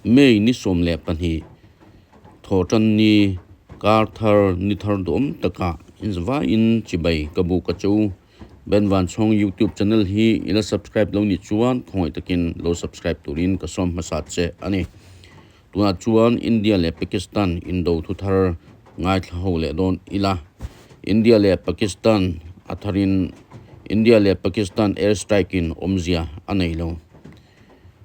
May ni 12 Thawhtanni kar thar ni thar duhawm takah inzavaiin chibai ka buk a chu. Ben Vanchhawng YouTube channel hi i la subscribe lo nih chuan khawngaih takin lo subscribe turin ka sawm hmasa che a ni. Tunah chuan India leh Pakistan indo thu thar ngaithla ho leh dawn ila. India leh Pakistan a tharin India leh Pakistan air strike in awmzia a nei lo.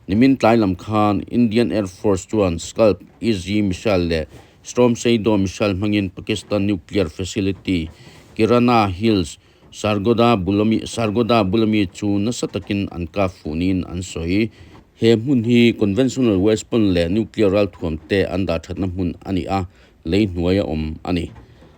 Nimin tlai lam khan Indian Air Force chuan Scalp EZ missile leh Storm Shadow missile hmangin Pakistan nuclear facility Kirana Hills, Sargodha bulami Sargodha bulami chu nasa takin an kap fuh niin an sawi. He hmun hi conventional weapon leh nuclear ralthuam te an dah thatna hmun a ni a, lei hnuaia awm a ni.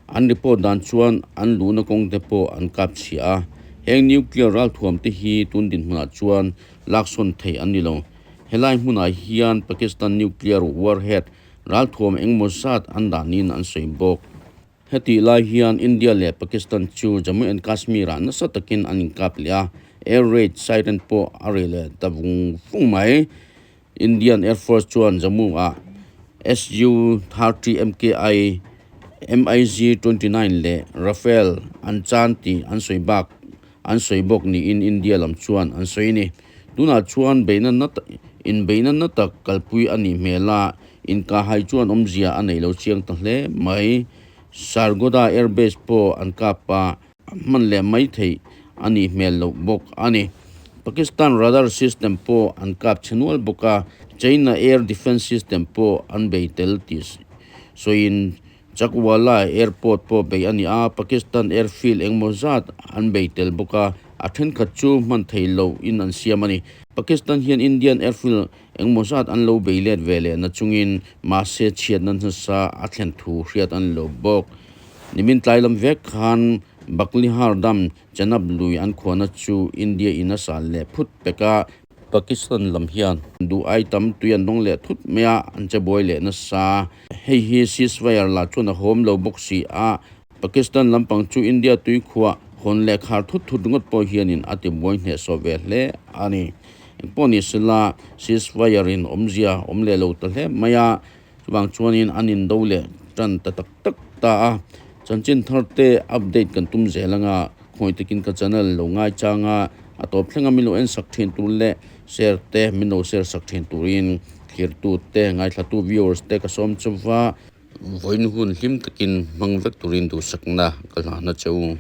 An report dan chuan an luhna kawng te pawh an kap chhia a, heng nuclear ralthuam te hi tun dinhmunah chuan laksawn theih an ni lo. Helai hmunah hian Pakistan nuclear warhead ralthuam engemaw zat an dah niin an sawi bawk. Hetih lai hian India leh Pakistan chu Jammu and Kashmir-ah nasa takin an inkap leh a, air raid siren pawh a ri leh ta vung vung mai. Indian Air Force chuan Jammu-ah Su-30 MKI, MiG-29 leh Rafale an chan tih an sawi bak an sawi bawk niin India lam chuan an sawi a ni. Tunah chuan beihna na inbeihna na tak kalpui a nih hmel a, inkahhai chuan awmzia a nei lo chiang ta hle mai. Sargodha Air Base pawh an kap a. hman leh mai theih a nih hmel loh bawk a ni. Pakistan radar system pawh an kap chhe nual bawk a, China air defence system pawh an bei tel tih sawiin Chakwala airport pawh bei a ni a, Pakistan airfield engmaw zat an bei tel bawk a, a thenkhat chu hman theih loh in an siam a ni. Pakistan hian Indian airfield engmaw zat an lo bei let ve leh na chungin mahse chhiatna nasa a thlen thu hriat an lo bawk. Nimin tlai lam vek khan Baglihar Dam Chenab lui an khuahna chu India in a sal leh phut pek a, Pakistan lam hian duh ai tam tui an dawng leh thut mai a, an che buai leh nasa. Hei hi ceasefire lah chuan a hawm lo bawk si a, Pakistan lampang chu India tui khuah hawn leh khar thut thut ringawt pawh hianin a ti buai hnehsawh ve hle a ni. Engpawh ni sela ceasefire in awmzia awm leh lo ta hle mai a, Chuvang chuanin an indo leh tan ta tak tak ta a, chanchin thar te update kan tum zel anga khawi takin ka channel lo ngai chang a, a tawp thlenga min lo en sak thin tur leh share te min lo share sak thin turin thlirtu te ngaithlatu viewers te ka sawm chauh va. Vawiin hun hlim takin hmang vek turin duhsakna ka hlahna che u.